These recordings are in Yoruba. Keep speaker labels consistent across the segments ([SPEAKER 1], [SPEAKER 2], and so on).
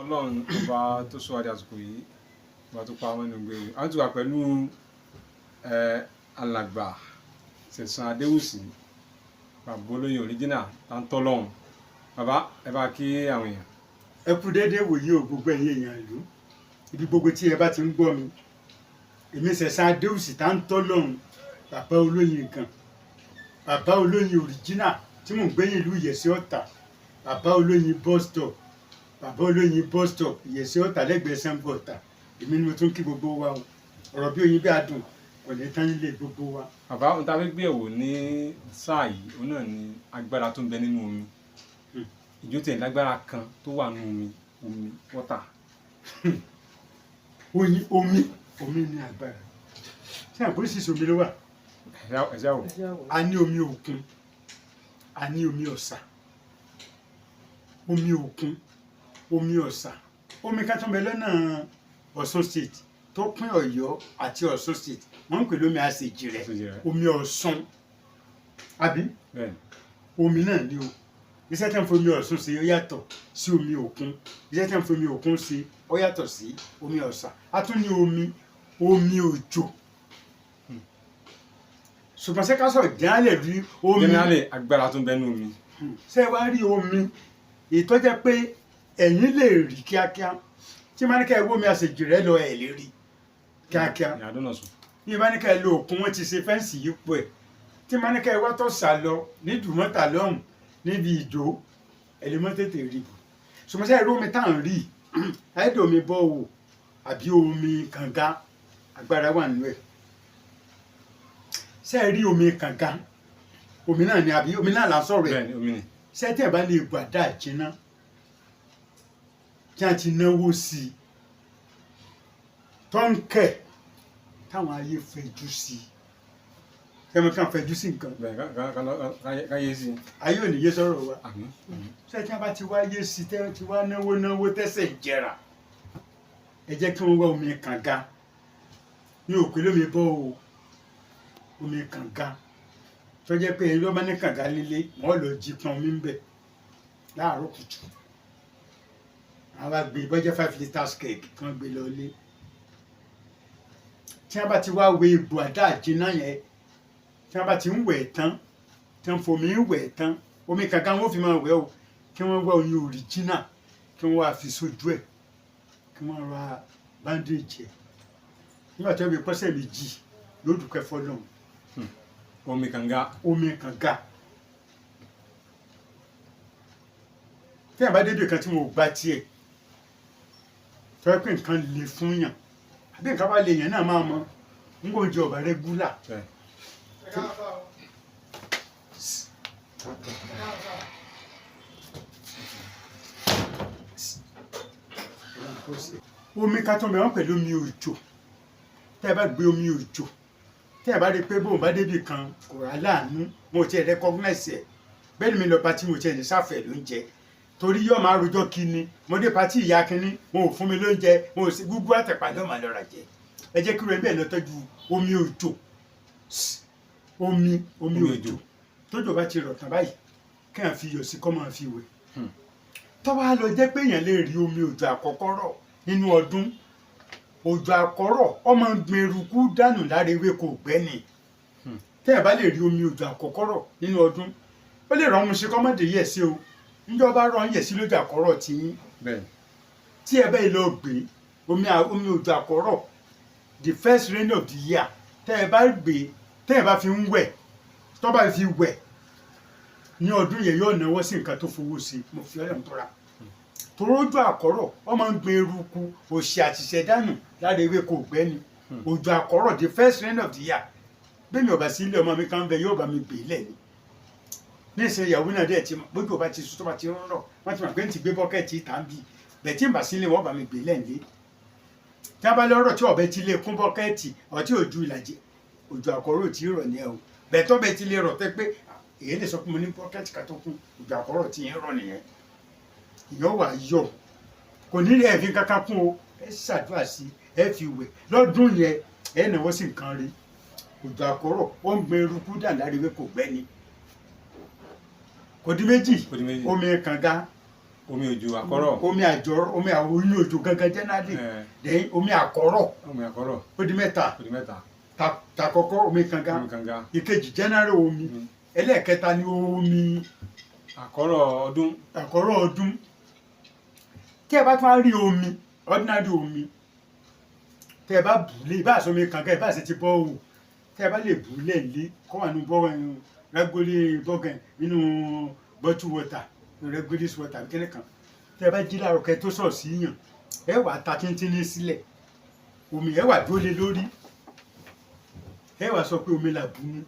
[SPEAKER 1] Ọlọ́run ọba tó sọ wá di àsìkò yìí, ọba tó pa ọmọ inú gbé, a ti wà pẹ̀lú alàgbà Sẹ̀san Adéwùsì, bàbá olóyin original táńtọ́lọ́hún. Bàbá, ẹ bá kí àwọn èèyàn.
[SPEAKER 2] Ẹ kú déédéé wòye o, gbogbo ẹ̀yin èèyàn ìlú, ibi gbogbo tí ẹ bá ti ń gbọ́ mi. Èmi Sẹ̀san Adéwùsì Táńtọ́lọ́hún, bàbá olóyin kan, bàbá olóyin original tí mò ń gbé ní ìlú Ìyẹ̀sí Ọ̀tà, bàbá olóyin bus stop, bàbá olóyin bus stop Ìyẹ̀sí Ọ̀tà lẹ́gbẹ̀ẹ́ Ṣàngó Ọ̀tà. Èmi ni mo tún kí gbogbo wa o. Ọ̀rọ̀ bí oyin bí adùn kò ní tán nílé gbogbo wa.
[SPEAKER 1] Bàbá, ohun tá a fẹ́ gbé ẹ̀wò ní sáà yìí, òun náà ni agbára tó ń bẹ nínú omi. Ìjó tiẹ̀ lágbára kan tó wà nínú omi, omi water?
[SPEAKER 2] Oyin, omi, omi ní agbára. Ṣé àpò ìṣiṣẹ́ omi ló wà?
[SPEAKER 1] Ẹ ṣá wò.
[SPEAKER 2] A ní omi òkun, a ní omi ọ̀sà. Omi òkun, omi ọ̀sà, omi ká tó ń bẹ lọ́nà Ọ̀ṣun State, tó pín Ọ̀yọ́ àti Ọ̀ṣun State, wọ́n ń pè lómi àṣejì rẹ̀.
[SPEAKER 1] Àṣejì rẹ̀.
[SPEAKER 2] Omi Ọ̀ṣun àbí?
[SPEAKER 1] Bẹ́ẹ̀ni.
[SPEAKER 2] Omi náà ni o. Iṣẹ́ tí wọ́n fi omi Ọ̀ṣun ṣe, ó yàtọ̀ sí omi òkun. Iṣẹ́ tí wọ́n fi omi òkun ṣe, ó yàtọ̀ sí omi ọ̀sà. A tún ní omi òjò. Ṣùgbọ́n ṣé ká sọ̀rọ̀ jẹ́nálẹ̀ rí omi?
[SPEAKER 1] Generally, agbára tó ń bẹ nínú omi.
[SPEAKER 2] Ṣé wàá rí omi ìtọ́jẹ́ pé ẹ̀yin lè rí kíákíá? Tí máa ní ká ẹ wó omi àṣejì rẹ lọ, ẹ̀ lè rí kíákíá.
[SPEAKER 1] Ìyàdó náà sùn.
[SPEAKER 2] Bí bá ní ká ẹ lo òkun, wọn ti ṣe fence yípo ẹ̀. Tí máa ní ká ẹ wá tó sà lọ ní Dùmọ̀tà lọ́hùn níbi Ìdó, ẹ lè mọ́ tètè rí bù. Ṣùgbọ́n ṣé ẹ rí omi tá à ń rí, ẹ̀ẹ́dọ̀ omi bọ́ọ̀wò àbí omi kànga, agbára wà nínú ẹ̀. Ṣé ẹ rí omi kànga, omi náà ni àbí omi náà là ń sọ̀rọ̀ ẹ̀?
[SPEAKER 1] Bẹ́ẹ̀ni, omi ni.
[SPEAKER 2] Ṣé tí ẹ bá lè gbàdá jiná tí a ti náwó sí i, tó ń kẹ̀, táwọn ayé fẹjú sí i, kẹ́mi kan fẹjú sí nǹkan.
[SPEAKER 1] Bẹ́ẹ̀, ká yé sí i.
[SPEAKER 2] Ayé ò ní yé sọ̀rọ̀ wa.
[SPEAKER 1] Àmín, àmín.
[SPEAKER 2] Ṣé tí a bá ti wá yé sí i, tẹ́ ti wá náwó náwó tẹ́sẹ̀ jẹrà, ẹ jẹ́ kí wọ́n wá omi kànga ní òkè lómi bọ́ o, omi kànga tó jẹ́ pé ẹni ló bá ní kànga líle, wọ́n lọ jí pọn omi ń bẹ̀ láàárọ̀ kùtù. Àwọn bá gbé bọ́jẹ́ 5 litres keg kan gbé lọ lé. Tí wọ́n bá ti wá wé egbò àdá àjìnà yẹn, tí wọ́n bá ti ń wẹ̀ tán, tí wọ́n fomi ń wẹ̀ tán, omi kànga wọn ò fi máa wẹ̀ o. Kí wọ́n wá oyin original, kí wọ́n wá fi sójú ẹ̀, kí wọ́n ra bandage ẹ̀. Nígbà tí wọ́n fi pọ́sẹ̀ 2, yóò dúpẹ́ fọlọ́run.
[SPEAKER 1] Omi kànga.
[SPEAKER 2] Omi kànga. Tí àbá débi kan tí wọn ò gba tiẹ̀, tó yẹ pé nǹkan le fún yàn, àbí nǹkan bá lè yàn náà, máa mọ n kò jẹ ọ̀bà regular. Omi ká tó ń bẹ wọn pẹ̀lú omi òjò. Tẹ́ ẹ bá gbé omi òjò, tẹ́ ẹ bá rí i pé bóun bá débi kan kò rà láàánú, mo tiẹ̀ recognize ẹ̀. Bẹ́ẹ̀ ni mi lọ party, mo tiẹ̀ ní sáfẹ̀ lóúnjẹ, torí yóò máa rojọ́ kíni. Mo dé party ìyá kínní, wọn ò fún mi lóúnjẹ, wọn ò sí gbúgbú àtẹ̀pà ló máa lọ rà jẹ. Ẹ jẹ́ kí irú ẹ bẹ́ẹ̀ lọ tọ́jú omi òjò, omi omi
[SPEAKER 1] Omi
[SPEAKER 2] òjò.
[SPEAKER 1] òjò.
[SPEAKER 2] Tójò bá ti rọ̀ tán báyìí, kéèyàn fi iyọ̀ sí, kó máa fi wẹ̀. Tó bá lọ jẹ́ pé èèyàn lè rí omi òjò àkọ́kọ́ rọ̀ nínú ọdún, òjò àkọ́rọ̀, ó máa ń gbin eruku dànù lára ewéko ògbẹ́ni. Téèyàn bá lè rí omi òjò àkọ́kọ́ rọ̀ nínú ọdún, ó lè rán ọmọ ṣe kọ́mọ́dé yẹ̀ sí o. Níjọ́ bá rán yẹ̀ sí lójú àkọ́rọ̀ tí yín, tí ẹ bẹ́ẹ̀ lọ gbé omi òjò àkọ́rọ̀, the first rain of the year, tẹ́ ẹ bá gbé, tẹ́ ẹ bá fi ń wẹ̀, tó bá fi wẹ̀ ní ọdún yẹn, yóò náwó sí nǹkan tó fowó sí. Mo fi ọlọ́run tọ́ra torójú àkọ́rọ̀, wọ́n máa ń gbin eruku òṣì àtìṣẹ́ dànù lára ewéko ògbẹ́ni. Òjò àkọ́rọ̀, the first rain of the year, bẹ́ẹ̀ mi ò bá sí ilé, ọmọ mi kan bẹ, yóò bá mi gbé lẹ̀ ni. Níṣẹ́ ìyàwó náà dẹ̀ ti mọ̀, bójú ọba ti sùn, tó bá ti ń rọ̀, wọ́n ti mọ̀ pé ń ti gbé bucket ìta ń bì bẹ́ẹ̀. Tí ń bá sílé, wọ́n bá mi gbé lẹ́ǹlé. Tí a bá lọ́rọ̀ tí ọ̀bẹ ti lè kún bucket, ọtí òjú ìlàjì, òjò àkọ́rọ̀ tí ì rọ̀ ní ẹ o. Bẹ́ẹ̀ tọ́bẹ ti lè rọ̀ tẹ́ pé èyí lè sọ pé mo ní bucket ká tó kún, òjò àkọ́rọ̀ tí ń rọ̀ nìyẹn. Ìyẹn wà yọ, kò ní rí ẹ̀fín kankan kún o. Ẹ ṣàdúrà sí, ẹ fi wẹ̀ lọ́dún yẹn, ẹ náwó sí nǹkan rí. Òjò àkọ́rọ̀, ó ń gbin eruku dà lára ewé kò gbẹ́ni. Kò di méjì.
[SPEAKER 1] Kò di méjì.
[SPEAKER 2] Omi kànga,
[SPEAKER 1] Omi òjò àkọ́rọ̀.
[SPEAKER 2] Omi àjọ, omi àwọn omi òjò gangan generally. Then omi àkọ́rọ̀.
[SPEAKER 1] Omi àkọ́rọ̀.
[SPEAKER 2] Ó di mẹ́ta.
[SPEAKER 1] Ó di mẹ́ta.
[SPEAKER 2] Tàkọ́kọ́ omi kànga.
[SPEAKER 1] Omi kànga.
[SPEAKER 2] Ìkejì general omi. Ẹlẹ́ẹ̀kẹta ni omi
[SPEAKER 1] àkọ́rọ̀ ọdún.
[SPEAKER 2] Àkọ́rọ̀ ọdún. Tí ẹ bá tún á rí omi, ordinary omi, tẹ ẹ bá bù lé, ìbá àṣọ omi kànga, ìbá àṣẹ ti bọ́ òwò, tẹ ẹ bá lè bù lé lé kọ́ wà nínú bọ́ rẹ́gólí bọ́gàn nínú bottle water, regular water kíní kan, tẹ ẹ bá jí láàárọ̀ kẹ́ tó sọ̀ sí yàn, ẹ wà ta tíntínní sílẹ̀, omi ẹ wà dúró lé lórí, ẹ wà sọ pé omi là bù mú.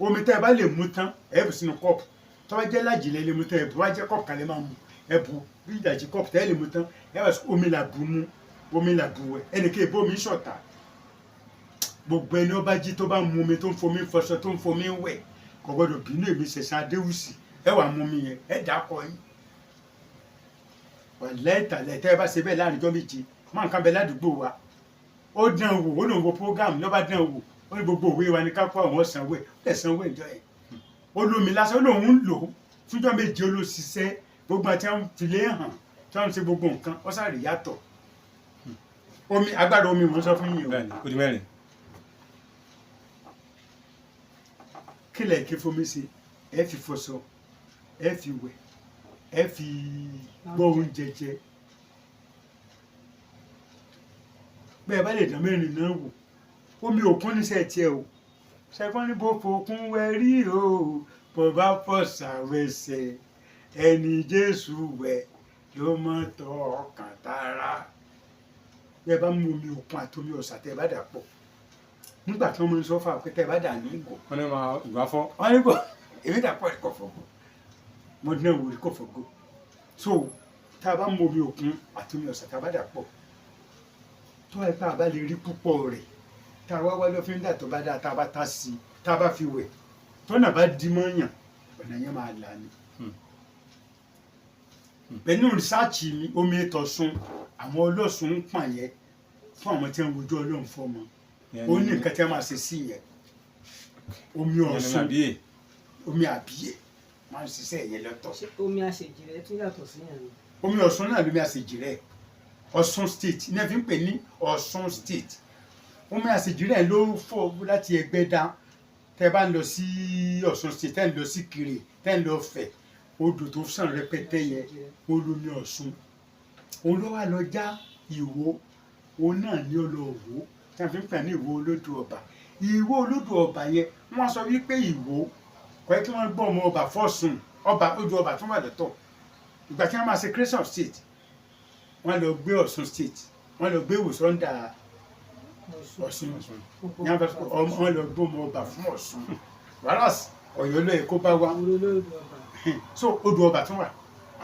[SPEAKER 2] Omi tẹ ẹ bá lè mú tán, ẹ bù sínú kọ́ọ̀pù. Tó bá jẹ́ lájìlẹ̀ lè mú tán, ẹ bù. Wá jẹ́ kọ́ọ̀pù kan lè máa mú, ẹ bù bí ìdajì kọ́ọ̀pù tẹ́ ẹ lè mú tán, ẹ wà sọ omi là bù mú, omi là bù wẹ̀. Ẹnì kí ebomi ṣọ̀tá. Gbogbo ẹni ó bá jí tó bá mu omi, tó ń fomi fọṣọ, tó ń fomi wẹ̀, kò gbọdọ̀ bínú èmi Ṣẹ̀san Adéwùsì. Ẹ wà mú mi yẹn, ẹ dà kọ yín wàlẹ́ ìtàlẹ̀. Tẹ́ ẹ bá ṣe bẹ́ẹ̀ láàrin ọjọ́ 7, máa nǹkan bẹ ládùúgbò wa, ó dán wò, ó lòun wo program ló bá dán wò. Ó ní gbogbo òwe wa ní ká kó àwọn sanwó ẹ̀, ó lè sanwó ẹ̀ jọ ẹ̀. Ó lómi lásán, ó lòun ń lò ó fúnjọ́ 7, ó ló ṣiṣẹ́. Gbogbo àti àwọn filé hàn tí wọ́n ń ṣe gbogbo nǹkan, ó sáré yàtọ̀. Omi, agbára omi mò ń sọ fún yín o.
[SPEAKER 1] Bẹ́ẹ̀ni, ó di mẹ́rin.
[SPEAKER 2] Kílẹ̀ kí fomi ṣe? Ẹ fi fọṣọ, ẹ fi wẹ̀, ẹ fi gbọ́ oúnjẹ jẹ. Bẹ́ẹ̀ bá lè dán mẹ́rin náà wò. Omi òkun níṣẹ́ tiẹ̀ o. Ṣẹ́gbọ́n ní bó fokún wẹ̀ rí o, bó bá fọ̀ṣà wẹsẹ̀, ẹni Jésù wẹ̀ ló mọ́ tọ́ ọkàn tara. Bẹ́ẹ̀ bá mú omi òkun àti omi ọ̀sà, tẹ́ ẹ bá dà pọ̀, nígbà tí wọ́n mú sọ́fà pé tẹ́ ẹ bá dà ní ìgò,
[SPEAKER 1] Wọ́n ní máa ìgbà fọ́.
[SPEAKER 2] Wọ́n ní kò èmi dà pọ̀ kò fọ́gò. Mo dín náà wò rí, kò fọ́gò. So tá a bá mú omi òkun àti omi ọ̀sà, tá a bá dà pọ̀, tó ẹ bá a bá lè rí púpọ̀ rẹ̀, tá a wá wá lọ́fíńdà tó bá dáa, tá a bá tá sí i, tá a bá fi wẹ̀, tọ́nà bá dí mọ́yàn, ọ̀nà yẹn máa là ní. Pẹ̀lú rìsáàcì mi, omi ìtọ̀sùn àwọn ọlọ́sùn ń pàn yẹ fún àwọn tí wọ́n wojú Ọlọ́run fọ́mọ. Ó ní nǹkan tí wọ́n máa ṣe sí yẹn, omi Ọ̀ṣun, omi àbíyè máa ń ṣiṣẹ́ yẹn lọ́tọ̀.
[SPEAKER 3] Ṣé omi àṣejì rẹ tún yàtọ̀ sí yẹn ni?
[SPEAKER 2] Omi Ọ̀ṣun náà lómi àṣejì rẹ̀. Ọ̀ṣun State ní ẹ fi ń pè ní Ọ̀ṣun State. Omi àṣejì rẹ̀ ló fò láti Ẹgbẹ́dá. Tẹ́ bá ń lọ sí Ọ̀ṣun State, tẹ́ ń lọ sí Kiri, tẹ́ ń lọ Fẹ̀, odò tó sàn rẹpẹtẹ yẹn, olómi Ọ̀ṣun, òun ló wà lọ já Ìwó. Òun náà ní ó lọ wò tí wọ́n fi ń pè ní Ìwó Olódò Ọba. Ìwó Olódò Ọba yẹn, wọ́n sọ wípé Ìwó kò yẹ kí wọ́n gbọ́ ọmọ ọba fọ́sùn ọba. Odò ọba tó wà lọ́tọ̀. Ìgbà tí wọ́n máa ṣe creation of state, wọ́n lọ gbé Ọ̀ṣun State, wọ́n lọ gbé ìwòsàn dà Ọ̀ṣun ní wọ́n fẹ́ sọ wọ́n lọ gbé ọmọ ọba fún Ọ̀ṣun, whereas Ọ̀yọ́ ló yẹ kó bá wa.
[SPEAKER 3] Olódò Ọba.
[SPEAKER 2] So odò ọba tún wà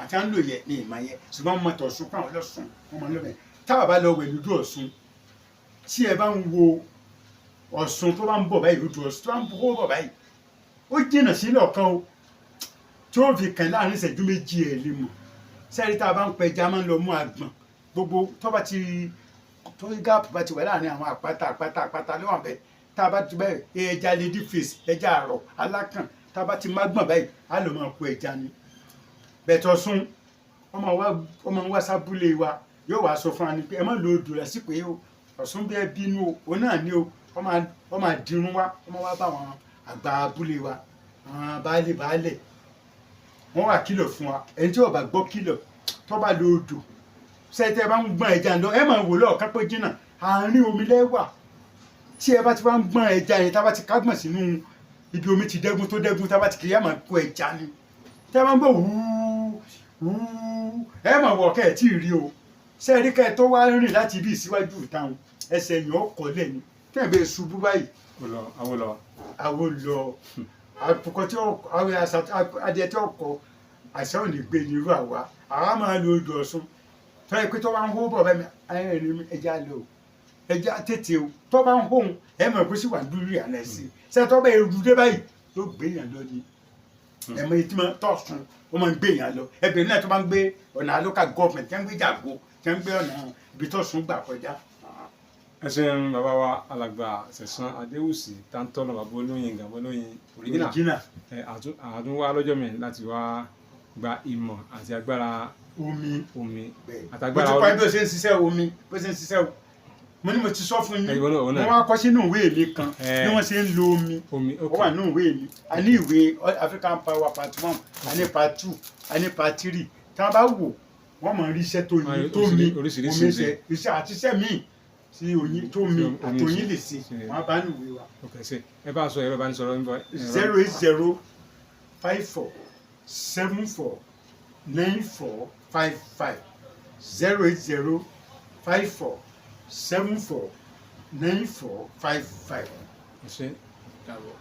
[SPEAKER 2] àti à ń lò yẹ ní ìmọ̀ yẹ, ṣùgbọ́n wọ́n mọ tọ̀sùn fún àwọn ọlọ́sùn, wọ́n mọ lọ́bẹ̀. Táwa bá lọ wẹ̀ lójú Ọ̀ṣun, tí ẹ bá ń wo Ọ̀ṣun tó bá ń bọ̀ báyìí, lójú Ọ̀ṣun tó bá ń bọ̀ báyìí, ó jìnnà sílẹ̀ ọ̀kan o tí ó fi kàn láàrin ìṣẹ́jú 2, ẹ̀ lè mọ̀. Sẹ́ẹ̀rí, tá a bá ń pẹja, máa ń lọ mú àgbọ̀n gbogbo tó bá ti tó gáàpù bá ti wà láàrin àwọn àpáta àpáta àpáta ló wà bẹ́ẹ̀. Tá a bá ti bẹ́ẹ̀, ẹja lady face, ẹja àrọ̀ alákàn, tá a bá ti má gbọ̀n báyìí, á lọ máa kó ẹja ni. Bẹ̀tọ̀ sún ọmọ wa sábúlé wa, yóò wá sọ fún wa ni pé ẹ má lo odò lásìkò yìí o, Ọ̀ṣun bẹ́ẹ̀ bínú o. Òun náà ní o, ọ máa dirun wá, ọmọ wa bá àwọn àgbà abúlé wa, àwọn baálé baálé, wọ́n wà kìlọ̀ fún wa. Ẹni tí ó bá gbọ́ kìlọ̀, tó bá lo odò sẹ́tẹ̀ bá ń gbọ́n ẹja lọ, ẹ máa wò lọ́ọ̀ká pé jìnnà àárín omi lẹ́wà. Tí ẹ bá ti wá ń gbọ́n ẹja yẹn, tá a bá ti kágbọ̀n sínú ibi omi ti dẹ́gún tó dẹ́gún, tá a bá ti kiri, ẹ máa kó ẹja ni. Tẹ́ ẹ bá ń gbọ́ wúú wúú, ẹ máa wọ̀ kẹ́ ẹ̀ tí ì rí o. Sẹ́ẹ̀rí, kẹ́ ẹ tó wá rìn láti ibi ìsíwájú ìtàwọn ẹsẹ̀ yẹn ọkọ̀ lẹ́ni tẹ́ ẹ bẹ́ẹ̀ ṣubú báyìí.
[SPEAKER 1] Ó lọ, àwo lọ.
[SPEAKER 2] Àwo lọ. Àpòkọ tí àwọn adìẹ tí ọkọ àṣà ò ní gbé ní irú àwa, àwa máa lo odò Ọ̀ṣun tó yẹ pé tó bá ń hó bọ̀ bẹ́ẹ̀, ẹ̀rín ẹja lọ o, ẹja tètè o. Tó bá ń hóun, ẹ mọ̀ pé sì wà lórí àná sí ṣé tó bá eru dé báyìí, yóò gbé yàn lọ ni. Ẹ mọ etí máa tọ̀sùn, ó máa ń gbé yàn lọ. Ẹbìrin náà tó bá ń gbé ọ̀nà local government tí wọ́n ń gbé jàgó, tí wọ́n ń gbé ọ̀nà ibi tọ̀sùn gbà kọjá.
[SPEAKER 1] Ẹ ṣeun, bàbá wa, alàgbà Ṣẹ̀san Adéwùsì Táńtọ́nà, bàbá olóyin, gàbọ́ olóyin original.
[SPEAKER 2] Original.
[SPEAKER 1] Ẹ àtún wá lọ́jọ́ mi láti wá gba ìmọ̀ àti agbára.
[SPEAKER 2] Omi.
[SPEAKER 1] Omi.
[SPEAKER 2] Bẹ́ẹ̀.
[SPEAKER 1] Àtàgbára
[SPEAKER 2] Mo ti kọ́ bí ó ṣe ń ṣiṣẹ́ omi, bó ṣe ń ṣiṣẹ́ o. Mo ní mo ti sọ fún yín.
[SPEAKER 1] Ẹ̀yin náà, òun
[SPEAKER 2] Mo
[SPEAKER 1] náà.
[SPEAKER 2] wá kọ́ sínú ìwé mi kan bí wọ́n ṣe ń lo omi.
[SPEAKER 1] Omi,
[SPEAKER 2] Ó
[SPEAKER 1] ok.
[SPEAKER 2] wà nínú ìwé mi. A ní ìwé African Power part one, a ní part two, a ní part three. Tí wọ́n bá wò, wọ́n mọ̀ rí iṣẹ́ tó
[SPEAKER 1] Wọ́n
[SPEAKER 2] yin
[SPEAKER 1] rí
[SPEAKER 2] tó mi
[SPEAKER 1] oríṣiríṣi
[SPEAKER 2] omi
[SPEAKER 1] ṣe.
[SPEAKER 2] ṣe iṣẹ́ àti iṣẹ́ míì tí oyin tó mi
[SPEAKER 1] Tí omi
[SPEAKER 2] àtòyìn
[SPEAKER 1] ṣe.
[SPEAKER 2] lè ṣe,
[SPEAKER 1] Ṣe.
[SPEAKER 2] wọ́n bá nínú ìwé wa.
[SPEAKER 1] Ok, ṣe ẹ bá sọ ẹ̀rọ ìbánisọ̀rọ̀ ń bọ̀.
[SPEAKER 2] 08054749455, 08054749455.
[SPEAKER 1] Ẹ ṣe. Dàbọ̀.